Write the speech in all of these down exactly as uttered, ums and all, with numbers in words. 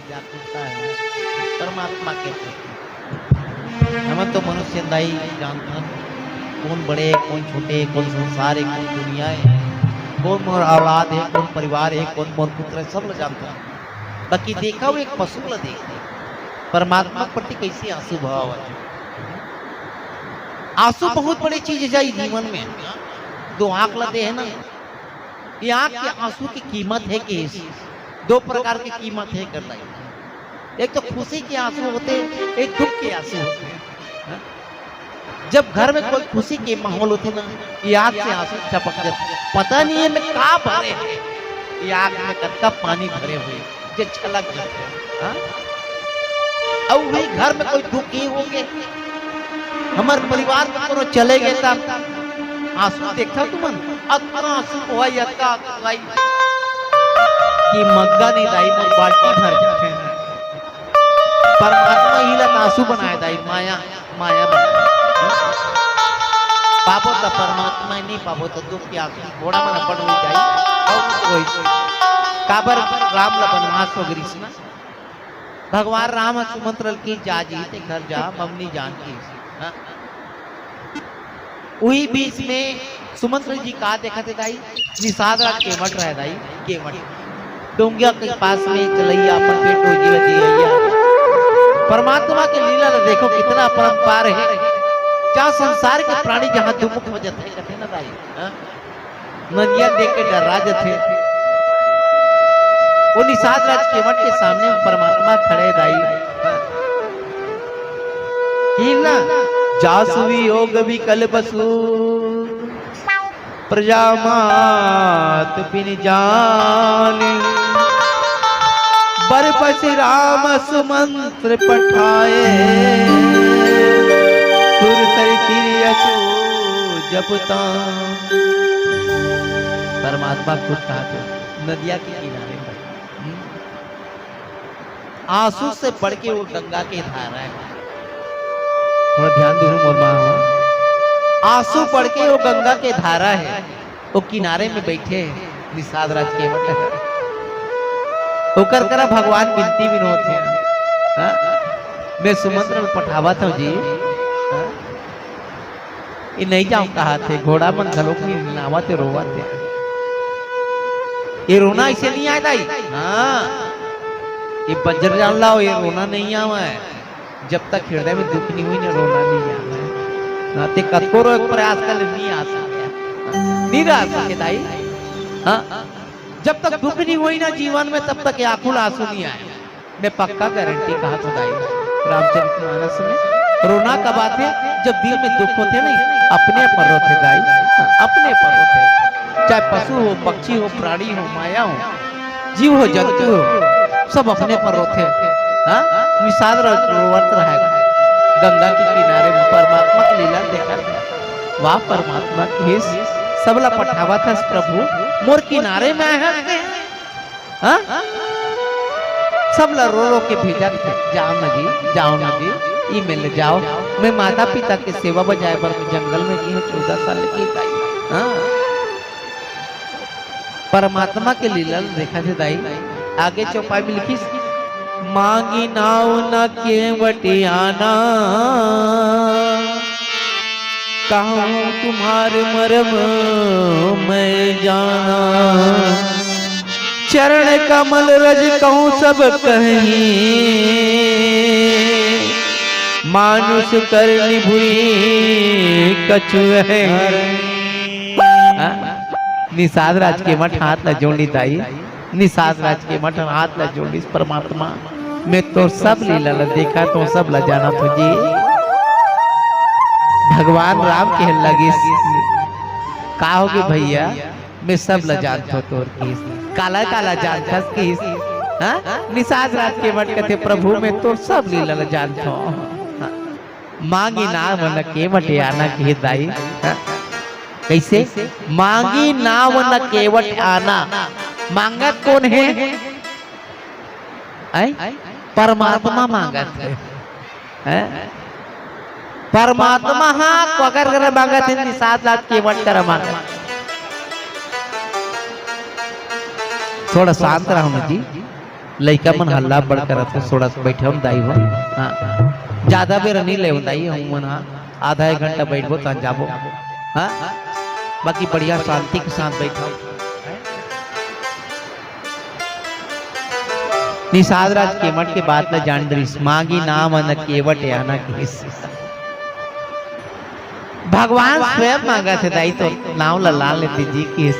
जागरूकता है परमात्मा के प्रति। हमन तो मनुष्य दाई जानथन, कौन बड़े, कौन छोटे, कौन संसार है, कौन दुनिया है, कौन मोर औलाद है, कौन परिवार है, कौन मोर पुत्र है, सब ल जानथन। बाकी देखा वो एक पशु ल देख, परमात्मा के प्रति कैसे आंसू भाव है। आंसू बहुत बड़ी चीज है जाई जीवन में। दो आंख ल दे है ना, ये आंख के आंसू की कीमत है कि दो प्रकार की कीमत है कर लाई। एक तो खुशी के आंसू होते, एक दुख के आंसू होते हैं। हाँ? जब घर में कोई खुशी के माहौल होते ना, ये आंख से आंसू टपक जाते। पता नहीं है मैं का भरे हैं, ये आंख में कतका पानी भरे हुए, जे छलक जाते हैं। हाँ? अउ वही घर में कोई दुखी हो के हमर परिवार में कोनो चले गए त आंसू देखथव तुमन, अतका आंसू होई, अतका आंसू होई कि मग्गा नहीं दाई, मोर बाल्टी भर जाथे। परमात्मा ही ला आंसू बनाए दाई, माया, माया बनाए। पाबो त परमात्मा, नहीं पाबो त दुख के आंसू घोड़ा मन अपन हो जाई। अउ कुछ होई। काबर राम ला बनवास हो गिस ना। भगवान राम ह सुमंत्र ल किहिस, "जा जी, ते घर जा, ममनी जान की।" हाँ। उही बीच में सुमंत्र जी का देखत हे दाई, निषाद राज केवट रहे दाई, केवट। डोंगिया के पास में चलैया, अपन पेट रोजी ल जियैया। परमात्मा के लीला ल देखो, कितना अपरंपार है। जहाँ संसार के प्राणी जहाँ दुख हो जाते हैं, कहते हैं ना दाई, हाँ? नदिया देख के डर्रा जथे। वो निषाद राज केवट के सामने परमात्मा खड़े दाई। हीला जासु वियोग विकल बसु, प्रजा मात बिन जान। बरपसि राम सुमंत्र पठाए, सुरसरि तीर असु जपता। परमात्मा खुद कहा थे, नदिया के किनारे पर। हम्म? आंसू से बढ़ के वो गंगा के धारा है। थोड़ा ध्यान दो, मोर माँ हो। आंसू बढ़ के वो गंगा के धारा है। वो किनारे में बैठे हैं निषाद राज केवट। ओकर करा भगवान बिनती विनोद है। हाँ? मैं सुमंत्र में पठावत हूँ जी। हाँ? ये नहीं जाओ कहा थे, घोड़ा मन घलोक नहीं लावत हे, रोवत हे। ये रोना ऐसे नहीं आए दाई। हाँ, ये बज्र जान लाओ, ये रोना नहीं आवे। जब तक हृदय में दुख नहीं हुई ना, रोना नहीं आवे। ना ते कतको रो एक प्रयास कर ले, नहीं आ सके, नहीं रह सके दाई। हाँ, जब तक दुख नहीं हुई ना जीवन में, तब तक ये आंखों आंसू नहीं आए। मैं पक्का गारंटी कहा तो दाई, रामचरित मानस में रोना कब आथे? जब दिल में दुख होथे नहीं, अपने पर रोथे दाई, अपने पर रोथे। चाहे पशु हो, पक्षी हो, प्राणी हो, माया हो, जीव हो, जंतु हो, सब अपने पर रोथे। हाँ, निषाद रो-, रोवत रहे गंगा के किनारे में परमात्मा के लीला देखत हे। वाह परमात्मा की सबला पठावत हस प्रभु, मोर किनारे में आए हस। हाँ? सब ला रो रो के भेजत हे, "जाओ न जी, जाओ न जी, ई में ले जाओ।" मैं माता पिता के सेवा बजाए बर मैं जंगल में गे हूँ, चौदह साल के दाई। हाँ? परमात्मा के लीला ल देखत हे दाई। आगे चौपाई में लिखिस, "मांगी नाव न केवट आना।" कहूँ तुम्हार मरम मैं जाना, चरण कमल रज कहूँ सब कहीं, मानुष कर निभुई कछु है। हाँ? निषाद राज केवट हाथ ला जोड़ी दाई। निषाद राज केवट हाथ ला जोड़िस, "परमात्मा, मैं तोर सब लीला ला देखत हों, सब ला जानत हों जी।" भगवान राम कहे लगिस, "का होगे भैया, मैं सब ला जानत हों तोर किस, काला काला जानथस किस?" हाँ? निषाद राज केवट कथे, "प्रभु, मैं तोर सब लीला ला जानत हों।" हाँ। मांगी नाव न केवट आना कहे दाई। हाँ। कैसे? मांगी नाव न केवट आना। मांगत कोन हे? हैं? परमात्मा मांगत हे। हैं? परमात्मा हा काकर करा मांगत हे, निषाद राज केवट करा मांगत। थोड़ा शांत रहो ना जी। लइका मन हल्ला बड़ करत हे, सोड़त बैठे हम दाई हो। हाँ, ज्यादा बेर नहीं ले दाई, हम मन हाँ आधा एक घंटा बैठबो त जाबो। हाँ, बाकी बढ़िया शांति के साथ बैठो। निषाद राज केवट के बात ला जान डरिस, मांगी नाम अन केवट आना किहिस। भगवान स्वयं मांगत हे दाई, तो नाम ला लान लेते जी किहिस।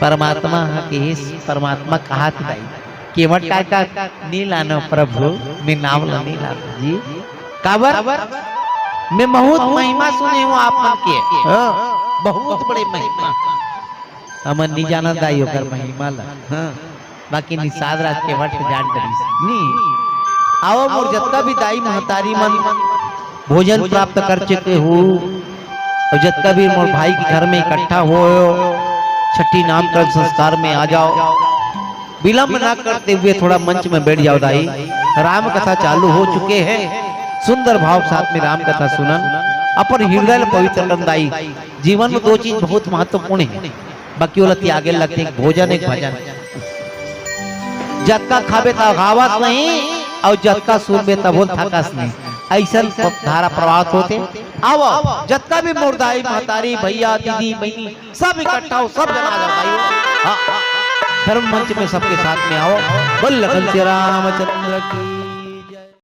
परमात्मा हा किहिस, परमात्मा कहा थे दाई, केवट का, का नी लानो प्रभु, मैं नाम ला नी लानो जी। काबर? मैं बहुत महिमा सुने हूँ आप मन के। हाँ, बहुत बड़े महिमा। हमन नी जानत दाई ओकर महिमा ला। हाँ, बाकी निषाद राज केवट जान डरिस। नी, आओ मोर जतका भी दाई महतारी मन भोजन प्राप्त कर चुके हो, और जतका भी मोर भाई के घर में इकट्ठा हो, छठी नामकरण संस्कार में आ जाओ। विलंब ना करते हुए थोड़ा मंच में बैठ जाओ दाई। राम कथा चालू हो चुके हैं। सुंदर भाव के साथ में राम कथा सुनन, अपन हृदय ल पवित्र करन दाई। जीवन में दो चीज बहुत महत्वपूर्ण है, बाकी ओला त्यागे लगथे, एक भोजन, एक भजन। जतका खाबे त गावस नहीं, और जतका सुनबे तभो ल थकस नहीं। ऐसन प-, धारा प्रवाहित होथे। आवो, जतका भी मोर दाई, महतारी, भैया, दीदी, बहिनी, सब इकट्ठा हो, सब जना आ जाओ भाई। हाँ, हाँ। धर्म मंच में सबके साथ में आओ। बोल लखन श्री रामचंद्र की।